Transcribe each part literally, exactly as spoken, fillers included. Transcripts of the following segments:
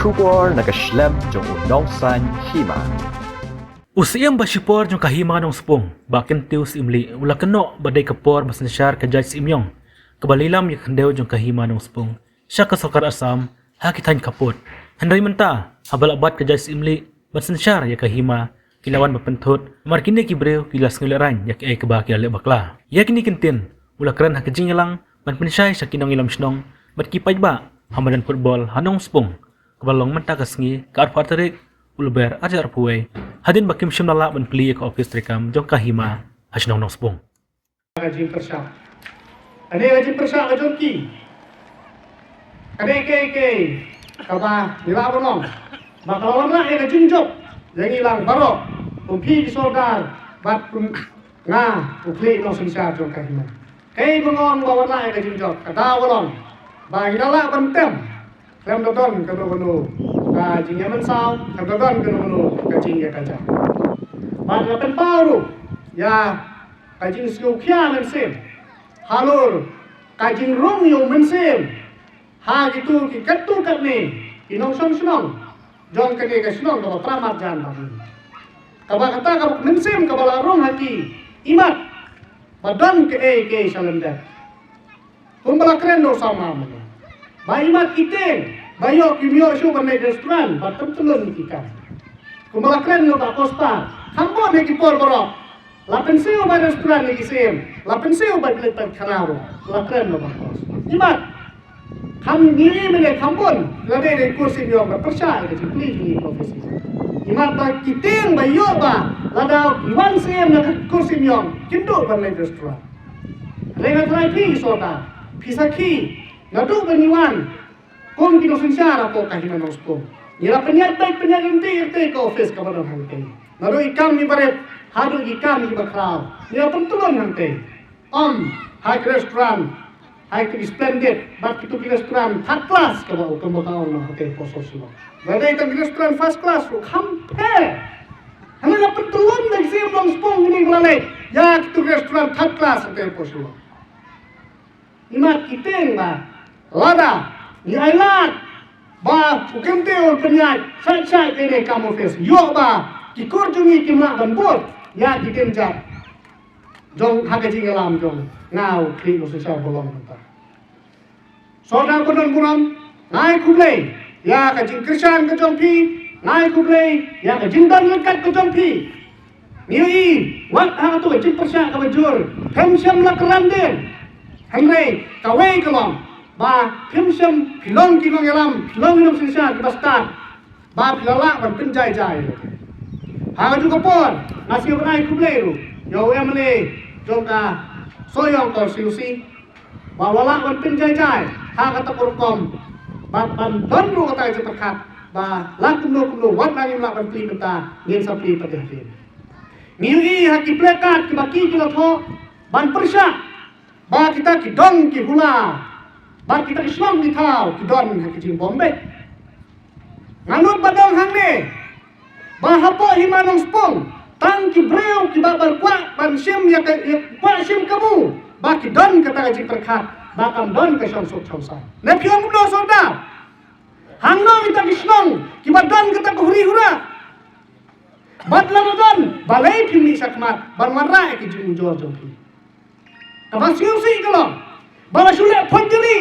Khubor na ka shlem jong u nongsan hima. U Syiem ba shipor jong ka hima Nongspung, Bah Kyntiew Syiemlieh, u la kynnoh ba dei ka por ba synshar ka jaid Syiemiong kaba lilam ïa ka khyndew jong ka hima Nongspung sha ka sorkar Assam ha ki thaiñ khappud. Hynrei mynta, haba la bat ka jaid Syiemlieh ban synshar ïa ka hima, ki la wan ba pynthut, namar kine ki briew ki la sngewlehrain ïa kaei kaba ki la leh bakla. Ïa kine ki ktien u la kren ha ka jingïalang ban pynshai sha ki nongïalam shnong bad ki paidbah ha madan football ha Nongspung, kaba long mynta ka sngi ka arphew tarik u Lber arhajar arphew wei, hadien ba kim shym la lah ban plie ïa ka ophis treikam jong ka hima ha shnong Nongspung. Ka jingpyrshah. Kane ka jingpyrshah ka jong ki, kane ka, ka, kaba ngi lah ban ong ba ka la wanrah ïa ka jingjop ïa ngi lang baroh, kum phi ki sordar bad kum nga u khlieh nongsynshar jong ka hima. Kaei ba nga ong ba wanrah ïa ka jingjop, ka daw ka long ba ngi la lah ban tem. Khlem da don kano kano ka jingïamynsaw, khlem da don kano kano ka jingïakajia. Bad nga pynpaw ruh ïa ka jingsngewkhia mynsiem halor ka jingrung ïa u mynsiem ha kito ki katto katne ki nongshong shnong jong kane ka shnong kaba para marjan ba ngi. Kaba kata ka mynsiem kaba la rung ha ki, imat ba don kaei kaei sha lyndet. Kumba la kren da u samla mynne, ba imat ki tieng ba ïoh kim ïoh shuh ban leit restaurant, ba pyntlun ki kam. Kumba la kren da u Bah Kospa, kham bun ha ki por baroh la pynsiew ba restaurant ïa ki syiem, la pynsiew ba leit paitkhana ruh, la kren da u Bah Kos. Imat kham ngi mynne kham bun, la dei da i kur Syiemiong ba pyrshah ïa ka jingplie jong ngi ka ophis. Imat ba ki tieng ba ïoh ba lada ki wan syiem na ka kur Syiemiong, kim duh ban leit restaurant. Hynrei nga tharai phi sordar, phi sakhi, naduh ba ngi wan kum ki nongsynshar hapoh ka hima Nongspung, ngi la pynïaid beit pynïaid ryntih ryntih ka ophis kaba don hangtei. Naduh i kam iba rit haduh i kam iba khraw, ngi la pyntlun hangtei. Ym ha ki restaurant, ha ki Splendid bad kito ki restaurant third class kaba u, kaba ka ong na hangtei post Shillong. Ba dei tang ki restaurant first class ruh kham pher. Hynrei la pyntlun da ki Syiem Nongspung kine ba la leit ïa kito ki restaurant third class hangtei post Shillong. Imat ki tieng ba lada ngi ailad ba u Kyntiew un pynïaid shait shait ïa kane ka kam ophis, ïoh ba ki kur jong ngi kim lah ban bud ïa ki kynjat jong ha ka jingïalam jong nga u khlieh nongsynshar ba long mynta. Sordar ba don burom, nga ai khublei ïa ka jingkyrshan ka jong phi, nga ai khublei ïa ka jingdon ryngkat ka jong phi. Ngi ïohi wat ha kato ka jingpyrshah kaba jur, phim shym la kren dien. Hynrei kawei ka long ba phim shym, phi long ki nongïalam, phi long ki nongsynshar kiba stad, ba phi la lah ban pynjai jai. Ha kajuh ka por nga sngew ban ai khublei ruh ïa u M L A jong ka Sohiong constituency, ba u la lah ban pynjai jai ha kata ka rukom, ba ban don ruh kata ka jingpyrkhat ba la kumno kumno, wat la ngim lah ban plie mynta, ngin sa plie pat hadien. Ngi ïohi ha ki placard kiba ki, ki la thoh ban pyrshah ba kita ki dong ki hula bad kita ki shnong ki thaw ki don ha ki jingbym beit. Nga nud ba dang hangne ba hapoh hima Nongspung tang ki briew kiba bar kwah ban shim ïa ka, ïa kwah shim kabu ba ki don kata ka jingpyrkhat ba kam don ka shongsuk shongsai. Ne phi ong kumno sordar? Hangno kita ki shnong kiba don kata ka huri hura? Bad lada don, balei phim mih shakhmat ban wanrah ïa ki jingujor jong phi? Kaba sngewsih ka long ba la shu leh pynjari,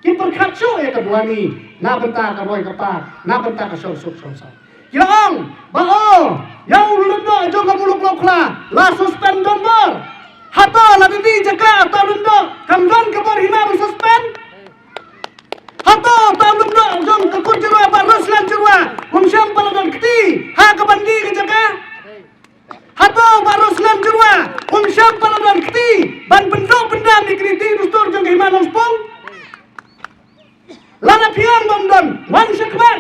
ki pyrkhat shuh ïa ka duwani na bynta ka roi ka par, na bynta ka shongsuk shongsai. Ki la ong ba, oh, ïa u lyngdoh jong ka Muluk Lawkhla la suspend donbor. Hato lada dei jaka uta u lyngdoh kam don ka bor hima ban suspend? Hato uta u lyngdoh jong ka kur Jyrwa Bah Ruslan Jyrwa um shym pat la don kti ha ka ban die ka jaka? Hato Bah Ruslan Jyrwa um shym pat la don kti ban pynduh pyndam ïa ki riti dustur jong ka hima Nongspung? Lada phi ong bym don, wan shakhmat.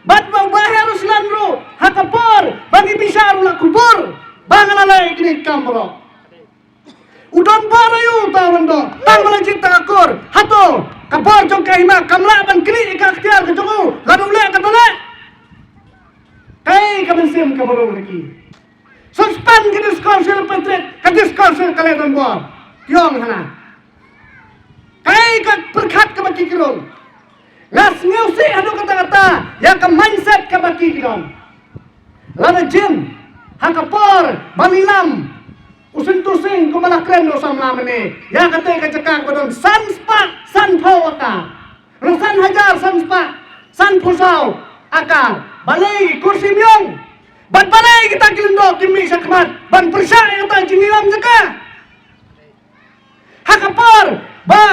Bad ba u Bah Ruslan ruh ha ka por ba ngi bishar u la kubur ba nga la leh ïa kine ki kam baroh. U donbor aïu uta u lyngdoh? Tang ba la jied tang ka kur. Hato ka bor jong ka hima kam lah ban knieh ïa ka iktiar ka jong u lada u leh kata leh? Kaei ka mynsiem kaba rung ha ki? Suspend ka discourse ïa u Patrick, ka discourse ïa ka leh donbor. Ki ong hana. Kaei ka pyrkhat kaba ki, ki rung? Nga sngewsih haduh katta katta ïa ka mindset kaba ki ki don. Lada jin ha ka por ba lilam u Syntu Sing kumba la kren u samla mynne ïa kata ka jaka kaba don san spah sanphew aka, ruh san hajar san spah sanphew saw aka, balei ki kur shim ïong? Bad balei kita ki lyngdoh kim mih shakhmat ban pyrshah ïa kata ka jinglilam jaka? Ha ka por ba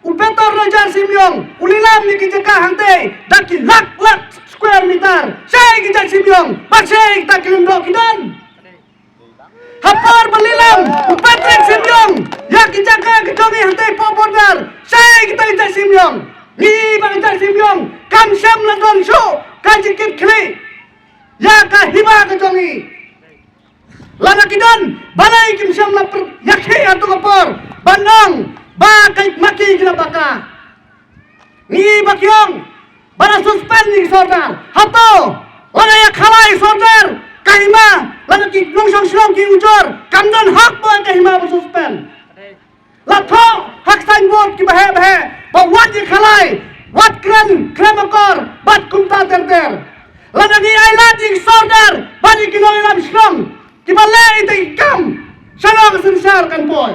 u Peter Roger Sing Myong u lilam ïa ki jaka hangtei da ki lak lak square meter, shaei ki jait shim ïong bad shaei kita ki lyngdoh ki don? Ha por ba lilam u Patrick Sing Myong ïa ki jaka ka jong ngi hangtei poh border, shaei kita ki jait shim ïong? Ngi ba ki jait shim ïong kam shym la don shuh ka jingkitkhlieh ïa ka hima ka jong ngi. Lada ki don, balei kim shym la pyrkhat ïa ka hato ka por ban ong ba ka ma ki ki la baka? Ngi ba ki ong ba la suspend ïa ki sordar. Hato lada ïa khalai sordar ka hima, lada ki nongshong shnong ki ujor, kam don hok ba ka hima ba suspend? La thoh ha ki signboard kiba heh ba heh ba wat ïa khalai, wat kren khlem akor bad kumta ter ter. Lada ngi ailad ïa ki sordar bad ïa ki nongïalam shnong kiba leh ïa ki kam, shano ka synshar kan poi?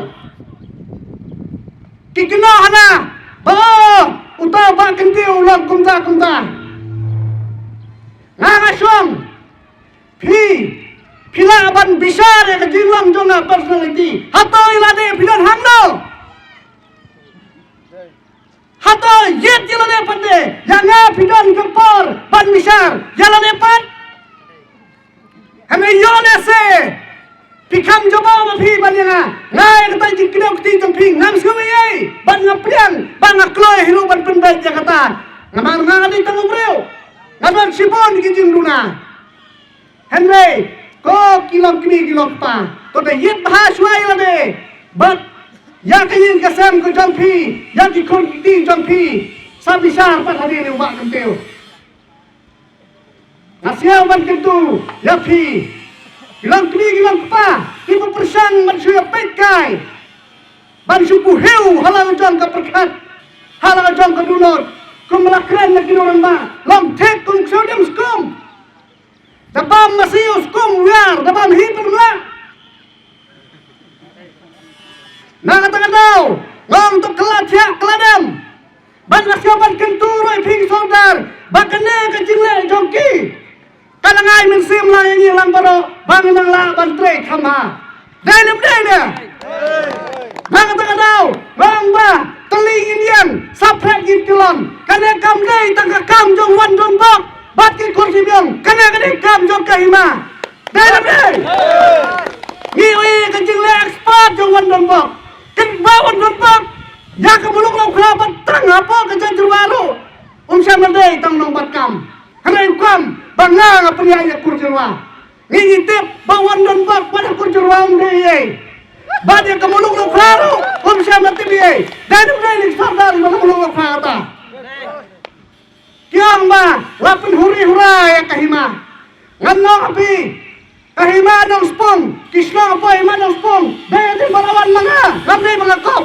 Ki kynnoh hana ba, oh, uta u Bah Kyntiew u long kumta kumta. Nga nga shong, phi, phi lah ban bishar ïa ka jinglong jong nga personality. Hato ïa lade phi don hangno? Hato ïit ïa lade pat de? Ïa nga phi don ka por ban bishar ïa lade pat? Hynrei ïoh lehse phi kham jubab ma phi ban ïa nga. Nga ïa kata jingkdew kti jong phi ngam sngew ei ei bad nga pliang bad nga kloi hi ruh ban pynbeit ïa kata. Namar nga nga dei tang u briew, nga don shibun ki jingduna. Hynrei ko ki long kmie ki long kpa, to da ïit bha shuwa ïa lade bad ïa ka ïing ka sem ka jong phi, ïa ki khun ki kti jong phi, sa bishar pat hadien u Bah Kyntiew. Nga sngew ban kyntu ïa phi ki long kmie ki long kpa, kiba pyrshang ban shu ïa peit kai, ban shu buhiew ha la ka jong ka pyrkhat, ha la ka jong ka dohnud, kumba la kren na ki nongrangbah, long thik kum kshaw dieng skum. Da bam masi u skum u wiar, da bam hi pynbla. Na kata ka daw nga ong to kylla thiah kylla dem. Bad nga sngew ban kyntu ruh ïa phi ki sordar ba kane ka jingleh jong ki ka la ngai mynsiem lang ïa ngi lang baroh ba ngin nang lah ban trei kham bha. Dei ne ym dei ne? Na kata ka daw nga ong ba tylli ngin ïeng, saphriang ngin kyllon. Kane kam dei tang ka kam jong u Wandonbok bad ki khun shim ïong, kane ka dei kam jong ka hima. Dei ne ym dei? Ngi ïohi ka jingleh expert jong u Wandonbok. Kynmaw u Wandonbok ïa ka muluk Lawkhraw bad tang hapoh ka jaitjyrwa ruh um shym la dei tang u nongbat kam. Hynrei u kwah ba nga nga pynïaid ïa ka kur jyrwa. Ngi ngi tip ba u Wandonbok bad ka kur jyrwa um dei ei ei. Bad ïa ka muluk Lawkhraw ruh um shym la tip ei ei. Dei ne ym dei, ïa ki sordar ba ka muluk Lawkhraw kata. Ki ong ba la pynhuri hura ïa ka hima. Ngan ong ha phi, ka hima Nongspung, ki shnong hapoh hima Nongspung, dei hadien ba la wan ma nga, ngam dei ba nga kop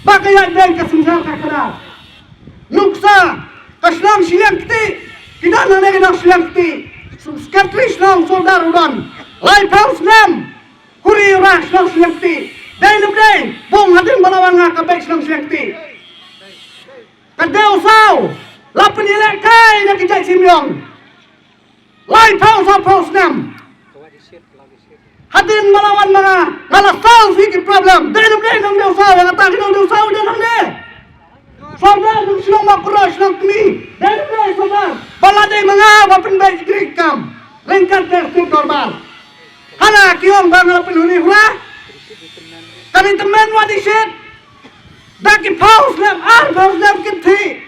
ba ka ïaid beiñ ka synshar ka khadar. Nuksa ka shnong Shiliang Kti, ki don hangne ki nong Shiliang Kti, secretary shnong sordar u don. Laiphew snem huri hura shnong Shiliang Kti. Dei ne ym dei? Bun hadien ba la wan nga ka beit shnong Shiliang Kti. Ka dei u saw la pynïalehkai na ki jait shim ïong. Laiphew sawphew snem. Hadien ba la wan ma nga, nga la solve ïa ki problem. Dei ne ym dei? Nongdie u saw, ïa kata ki nongdie u saw dei nongdie. Sordar jong shnong Mawkynroh, shnong Kmie. Dei ne ym dei sordar? Ba la dei ma nga ba pynbeit ïa ki kam ryngkat ka state dorbar. Hana ki ong ba nga la pynhuri hura. Kane tymmen wat ïa shit. Da ki phew snem, arphew snem kynthih.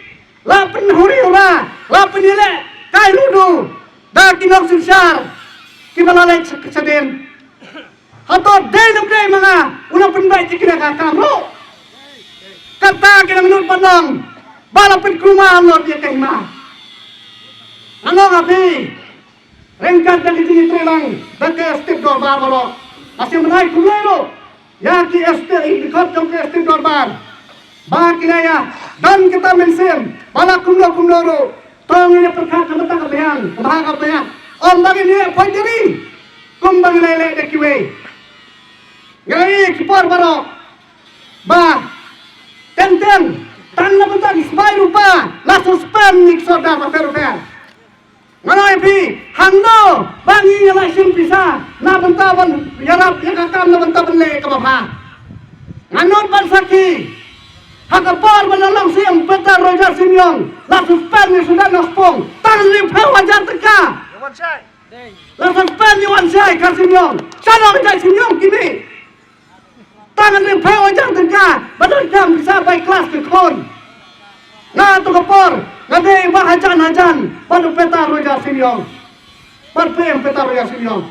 La pynhuri hura, la pynïalehkai ruh da ki nongsynshar kiba la leit shadien. Hato dei ne ym dei ma nga u nongpynbeit ïa kine ki kam ruh? Kata ki nongnud ban ong ba la pynkulmar lut ïa ka hima. Nga ong ha phi, ryngkat da ka jingïatreilang da ka state dorbar baroh, nga sngewbha ban ai khublei ruh ïa ki state, i dkhot jong ka state dorbar. Ba ki la ïa don kita mynsiem ba la kumno kumno ruh, to ngin ïa pyrkhat na bynta ka biang, ka bha ka biang. Ym ba ngin ïa poi diri kum ba ngin ïa leh da kiwei. Nga ïa ki por baroh ba teng teng tang na bynta ki sbai rupa la suspend ïa ki sordar bapher bapher. Nga ong ïa phi, hangno ba ngi ïa la shim pisa na bynta ban ïarap ïa ka kam na bynta ban leh kaba bha? Nga nud ban sakhi ha ka por ba la long siem Peter Roger Simiong la suspend ïa u Sudan Nongspung tang hynriewphew hajar tyngka. La suspend ïa u Wanshai Khar Simiong. Sha nong jai Simiong kine. Tang hynriewphew hajar tyngka ba don kam pisa bai klas ki khun. Nga tu ka por nga dei ba hajan hajan bad u Peter Roger Simiong. Bad phi em Peter Roger Simiong.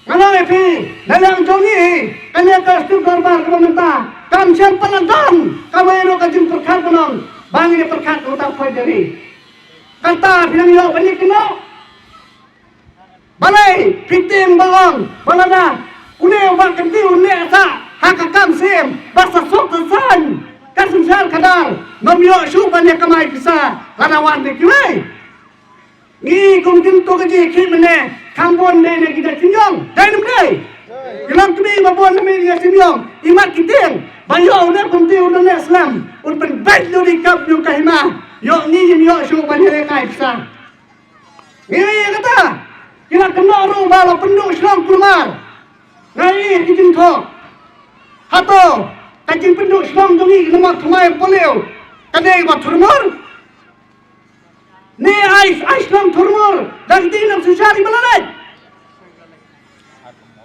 Nga ong ïa phi, na liang jong ngi kane ka District Dorbar kaba mynta kam shym pat la don kawei ruh ka jingpyrkhat ban ong ba ngin ïa pyrkhat na ka bynta poi diri. Kata phi nang ïoh ban ïa kynnoh. Balei phi tieng ba ong ba lada une u Bah Kyntiew un leh sah ha ka kam siem ba sa suk sa saiñ ka synshar khadar, ngam ïoh shuh ban ïa kamai pisa lada wan da kiwei. Ngi kum kin to ka jingkhih mynne kham bun dei na ki jait Simiong, dei ne ym dei? Ki long kmie ba bun na ki jait Simiong, imat ki tieng ba ïoh une Kyntiew un leh slem, un pynbeit lut ïa ka kap ïa ka hima, ïoh ngi ngim ïoh shuh ban ïa leh kai pisa. Ngi ïa kata ki la kynnoh ruh ba la pynduh shnong kulmar. Nga ïa ki jingthoh. Hato ka jingpynduh shnong jong ngi ki nongmot thymmai polio ka dei ba thurmur? Ne ai ai shnong thurmur da ki dei nang synshar ba la leit.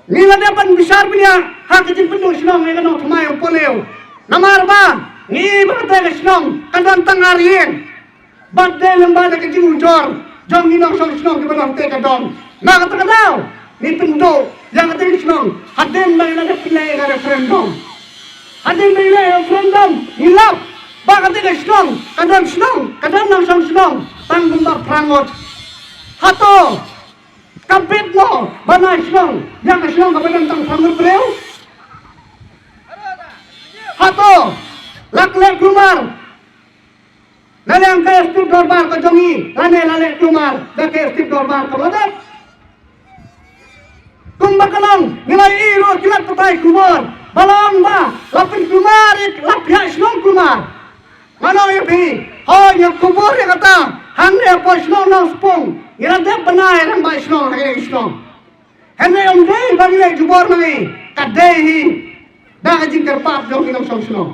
Ngi la dep ban bishar bniah ha ka jingpynduh shnong ïa ka nongthymmai u polio. Namar ba ngi ba kata ka shnong ka don tang ar ïing. Bad dei lem bad ka jingujor jong ngi nongshong shnong kiba nang te ka dong. Na kata ka daw ngi pynduh ïa kata ka shnong hadien ba ngi la dep pynlong ïa ka referendum. Hadien ba ngi leh referendum ngi lap ba kata ka shnong ka don shnong ka don nongshong shnong tang kumba phra ngut. Hato ka bit mo ba na shnong ïa ka shnong kaba don tang phra ngut briew? Hato la klet kulmar na liang ka District Dorbar ka jong ngi lane la leh kulmar da ka District Dorbar kaba la dep? Kumba ka long ngi la ïohi ruh ki lad pathai khubor ba long ba la pynkulmar ïa la phiah shnong kulmar. Nga ong ïa phi, hooid nga kubur ïa kata hangne hapoh shnong Nongspung ngi la dep ban ai rangbah shnong ha kine ki shnong. Hynrei ym dei ba ngi leh jubor ma ngi, ka dei hi da ka jingkyrpad jong ki nongshong shnong.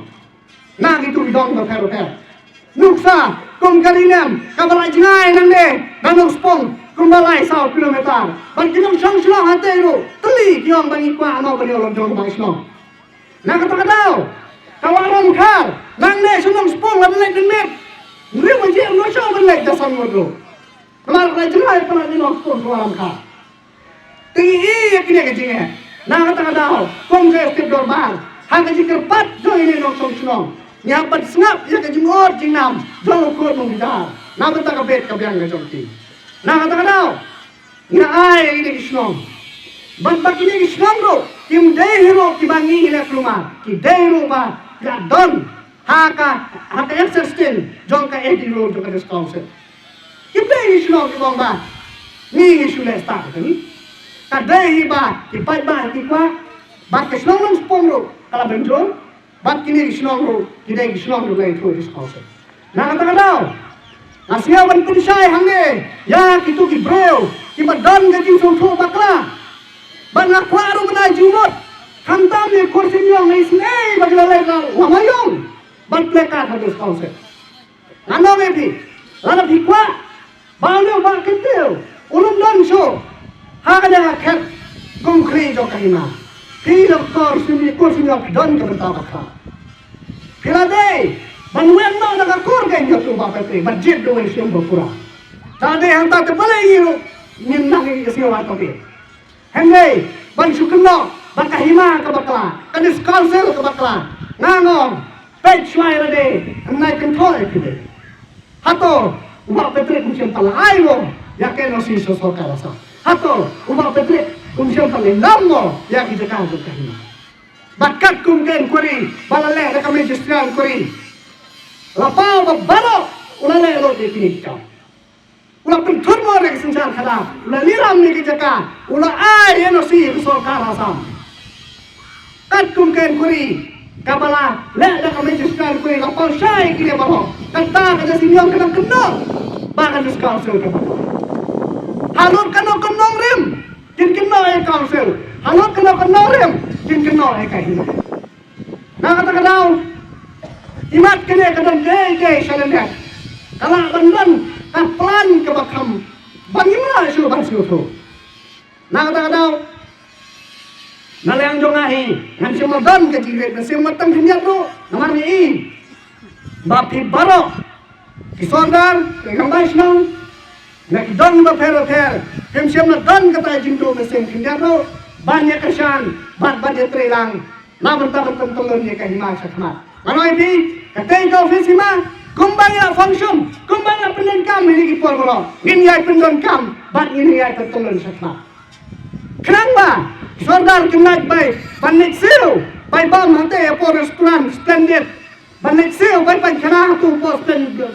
Na kito ki dong bapher bapher. Nuksa kum ka rinem kaba la jngai nangne na Nongspung kumba lai saw kilometer. Bad ki nongshong shnong hatei ruh tylli ki ong ba ngi kwah noh ban ïoh la jong ba shnong. Na kata ka daw ka Wah Ramkhar nangne sha Nongspung la ban leit dynmiet. Hynriew baje ym lah shuh ban leit da san ngut ruh. Namar ka la jngai palat ïa Nongspung sha Wah Ramkhar. Te ngi ïa kine ka jingeh na kata ka daw kum ka District Dorbar ha ka jingkyrpad jong ine i nongshong shnong ngi hap ban sngap ïa ka jingmut jingnam jong u khun nongbitar na bynta ka bit ka biang ka jong ki. Na kata ka daw ngi la ai ïa kine ki shnong bad ba kine ki shnong ruh kim dei hi ruh kiba ngi ngi leh kulmar, ki dei ruh ba ki la don ha ka ha ka ancestral jong ka A D ruh jong ka District Council. Kim dei hi shnong ki bong ba ngi ngi shu leh start ka ni. Ka dei hi ba ki paidbah ki kwah bad ka shnong Nongspung ruh ka la mynjur bad kine ki shnong ruh ki dei ki shnong ruh lei through District Council. Na kata ka daw nga sngew ban pynshai hangne ïa kito ki briew kiba don ka jingsngewthuh bakla. Bad nga kwah ruh ban ai jingmut khamtam ïa Khur Sing Ïong, isynei ba ki la leit la Wah Mayong ban pynlong ka ha District Council. Nga ong ïa phi, lada phi kwah ba une u Bah Kyntiew un ym don shuh ha kane ka khet kum khlieh jong ka hima, phi Doctor Simi, Khur Sing Ïong, phi don ka bynta bakla. Phi la dei ban wan noh na ka kur ka ïa u Bah Patrick bad jied da uwei u siem ba pura. Lada dei hangta te balei ngi ruh ngin nang ïa sngewbha to phi. Hynrei ban shu kynnoh ba ka hima ka bakla, ka District Council ka bakla. Nga ong peit shuwa ïa lade, hynrei kynthoh ïa phi dei. Hato u Bah Patrick um shym pat la ai mo ïa ka N O C sha sorkar Assam? Hato u Bah Patrick um shym pat la ïalam mo ïa ki jaka jong ka hima? Bad katkum ka inquiry ba la leh da ka magistrate inquiry, la paw ba baroh u la leh lut ïa kine ki kam. U la pynthut mo ïa ka synshar khadar, u la liram ïa ka jaka, u la ai N O C ïa ka sorkar Assam. Katkum ka inquiry kaba la leh da ka magistrate inquiry, la paw shai ïa kine baroh. Kata ka Jaiñtia ka dang kynnoh ba ka District Council ka baroh. Halor kano kano rim kin kynnoh ïa ka council. Halor kano kano rim kin kynnoh ïa ka hima. Na kata ka daw, imat kane ka don dei dei sha lyndet. Ka lah ban don ka plan kaba kham ban ïa shu ban shu tu. Na kata ka daw, na liang jong nga hi, ngan shim la don ka jingrit, ngan shim la tang khyndiat ruh, namar ngi i ba phi baroh ki sordar, ki rangbah shnong, na ki dong bapher bapher, phim shym la don kata ka jingduh mynsiem khyndiat ruh ban ïa kyrshan bad ban ïa trei lang na bynta ban pyntyllun ïa ka hima shakhmat. Ngan ong ïa phi, katei ka office hima, kumba ngi la function, kumba ngi la pyndonkam ha kine ki por baroh, ngin ïai pyndonkam bad ngin ïai pyntyllun shakhmat. Khnang ba sordar kin lait bai ban leit siew bai bam hangtei hapoh restaurant Splendid, ban leit siew bai paikana hapoh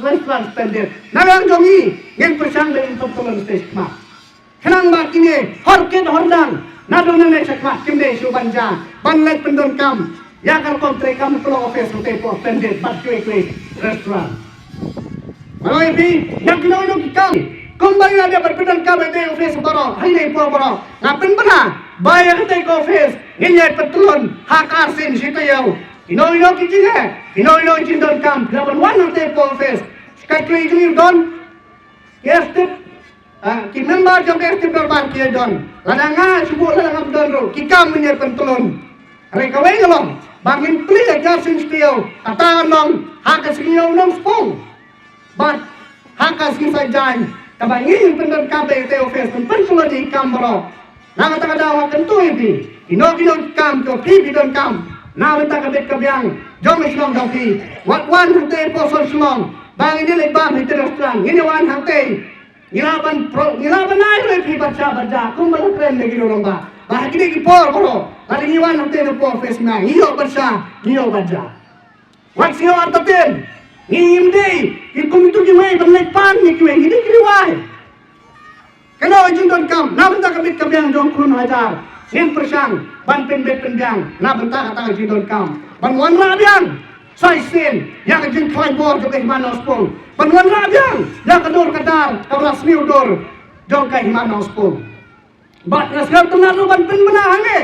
restaurant Splendid. Na liang jong ngi, ngin pyrshang ban pyntyllun shakhmat. Khnang ba kine hor kit hor dang naduh nangne shakhmat kim dei shuh ban jia ban leit pyndonkam ïa ka rukom treikam ha office hangtei hapoh Splendid bad kiwei kiwei restaurant. Ngan ong ïa phi, ïa kino kino ki kam, kumba ngi la dep ban pyndonkam ïa katei ka office baroh, ha kine ki por baroh, nga pynbna ba ïa katei ka office ngin ïai pyntyllun ha ka arsien shi taïew. Kino kino ki jingeh, kino kino ki jingdonkam, phi lah ban wan hangtei hapoh office. Secretary jong ngi u don, ki executive, ah, ki member jong ka executive dorbar ki don. Lada nga shu buh, lada ngam don ruh, ki kam ngin ïai pyntyllun. Hynrei kawei ka long ba ngin plie ïa ka arsien shi taïew, kata ka long ha ka sngi Ïew Nongspung bad ha ka sngi Saitjaiñ, kaba ngin pyndonkam ïa katei ka office, pynpyntyllun ïa ki kam baroh. Na kata ka daw nga kyntu ïa phi, kino kino ki kam kiba phi phi donkam na bynta ka bit ka biang jong ka shnong jong phi, wat wan hangtei hapoh sor Shillong ba ngin ïa leit bam ha katei ka restaurant, ngin ïa wan hangtei. Ngi lah ban pro, ngi lah ban ai ruh ïa phi bad sha bad ja, kumba la kren da ki rangbah. Ba ha kine ki por baroh, lada ngi wan hangtei na office, ngi ïoh bad sha, ngi ïoh bad ja. Wat sngewbha artatien, ngi ngim dei ki kum kitu kiwei ban leit pan ïa kiwei, ngi dei ki rwai. Kano ka jingdonkam na bynta ka bit ka biang jong khun hajar, ngin pyrshang ban pynbit pynbiang na bynta kata ka jingdonkam, ban wanrah biang sa shisien ïa ka jingkhlaiñ bor jong ka hima Nongspung, ban wanrah biang ïa ka dur ka dar kaba la sniew dur jong ka hima Nongspung. Bad nga sngewtynnat ruh ban pynbna hangne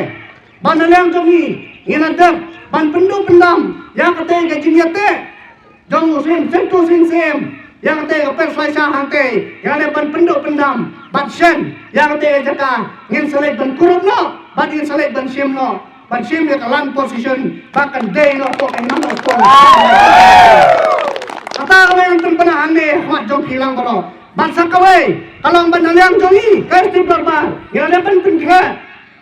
ba na liang jong ngi, ngi la dep ban pynduh pyndam ïa katei ka jingïateh jong u Syiem Synthu Sing Syiem, ïa katei ka pyrshah hangtei, ïa leh ban pynduh pyndam bad shen ïa katei ka jaka, ngin sa leit ban kurup noh bad ngin sa leit ban shim noh, ban shim ïa ka land possession ba kan dei noh hapoh ka hima Nongspung. Kata kawei ngan pynbna hangne ha khmat jong phi lang baroh. Bad sa kawei ka long ba na liang jong ngi ka Executive Dorbar, ngi la dep ban pynkhreh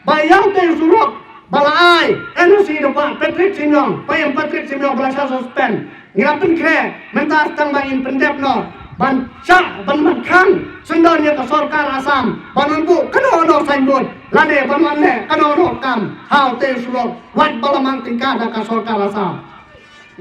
ba ïa utei u surok ba la ai N O C da u Bah Patrick Symiong, Bah Patrick Symiong ba la shah suspend, ngi la pynkhreh mynta tang ba ngin pyndep noh ban shah ban mat khang syndon ïa ka sorkar Assam ban wan buh kano kano signboard lane ban wan leh kano kano kam ha utei u surok wat ba la mang tyngka da ka sorkar Assam.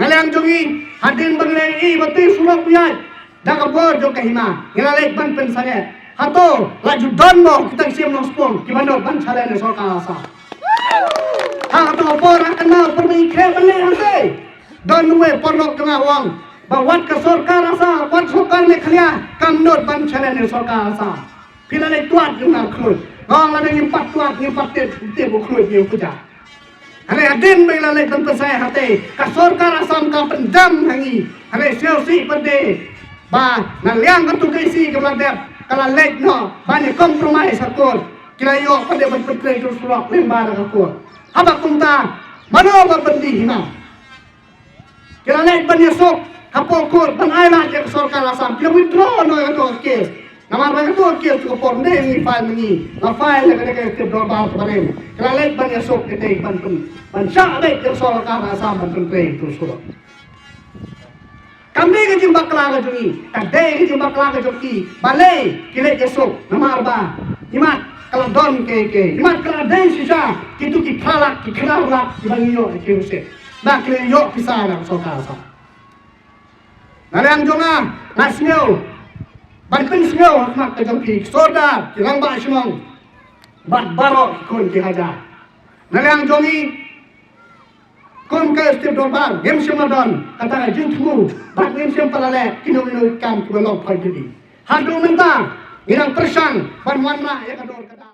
Na liang jong ngi, hadien ba ngi la ïohi ba utei u surok u ïaid da ka bor jong ka hima, ngi la leit ban pynsangeh. Hato la ju don mo kita ki Syiem Nongspung kiba nud ban challenge ïa sorkar Assam? Ha kato ka por ha kane ka por ba ngi khreh ban leit hangtei, don uwei u paralok jong nga u ong ba wat ka sorkar Assam, wat sorkar Meghalaya kam nud ban challenge ïa sorkar Assam. Phi la leit tuat ïa u nar khluit. Nga ong lada ngim pat tuat, ngim pat tip, tip u khluit ne u kjat. Hynrei hadien ba ngi la leit ban pynsangeh hangtei, ka sorkar Assam ka pyndam ha ngi. Hynrei sngewsih pat de ba na liang katu ka E C kaba la dep, ka la leit noh ban ïa compromise ha court. Ki la ïoh pat de ban pyntrei ïa utu u surok lyngba da ka court. Haba kumta, mano ba byndi hima? Ki la leit ban ïasuk hapoh court ban ailad ïa ka sorkar Assam. Ki la withdraw noh ïa kato ka case. Namar ba kato ka case tu ka por, ym dei ngi file ma ngi, la file ïa ka dei ka Executive Dorbar kaba rim. Ki la leit ban ïasuk, ki dei ban pyn, ban shah leit ïa ka sorkar Assam ban pyntrei ïa utu u surok. Kam dei ka jingbakla ka jong ngi, ka dei ka jingbakla ka jong ki. Balei ki leit ïasuk? Namar ba Imat ka la don ke ke. Imat ka la dei shisha. Kitu ki phra lak, ki khyndai lak, ki ba ngi ïoh ki rusit. Ba ki la ïoh pisa na ka sorkar sa. Na liang jong nga, nga sngew ban pynsngew ha khmat ka jong phi, ki sordar, ki rangbah shnong, bad baroh ki khun ki hajar. Na liang jong ngi, kum ka State Dorbar, ngim shym la don kata ka jingthmu, bad ngim shym pat la leh kino kino ki kam kiba long poi ki. Haduh mynta ngi dang pyrshang ban wanrah ïa ka dor ka dar.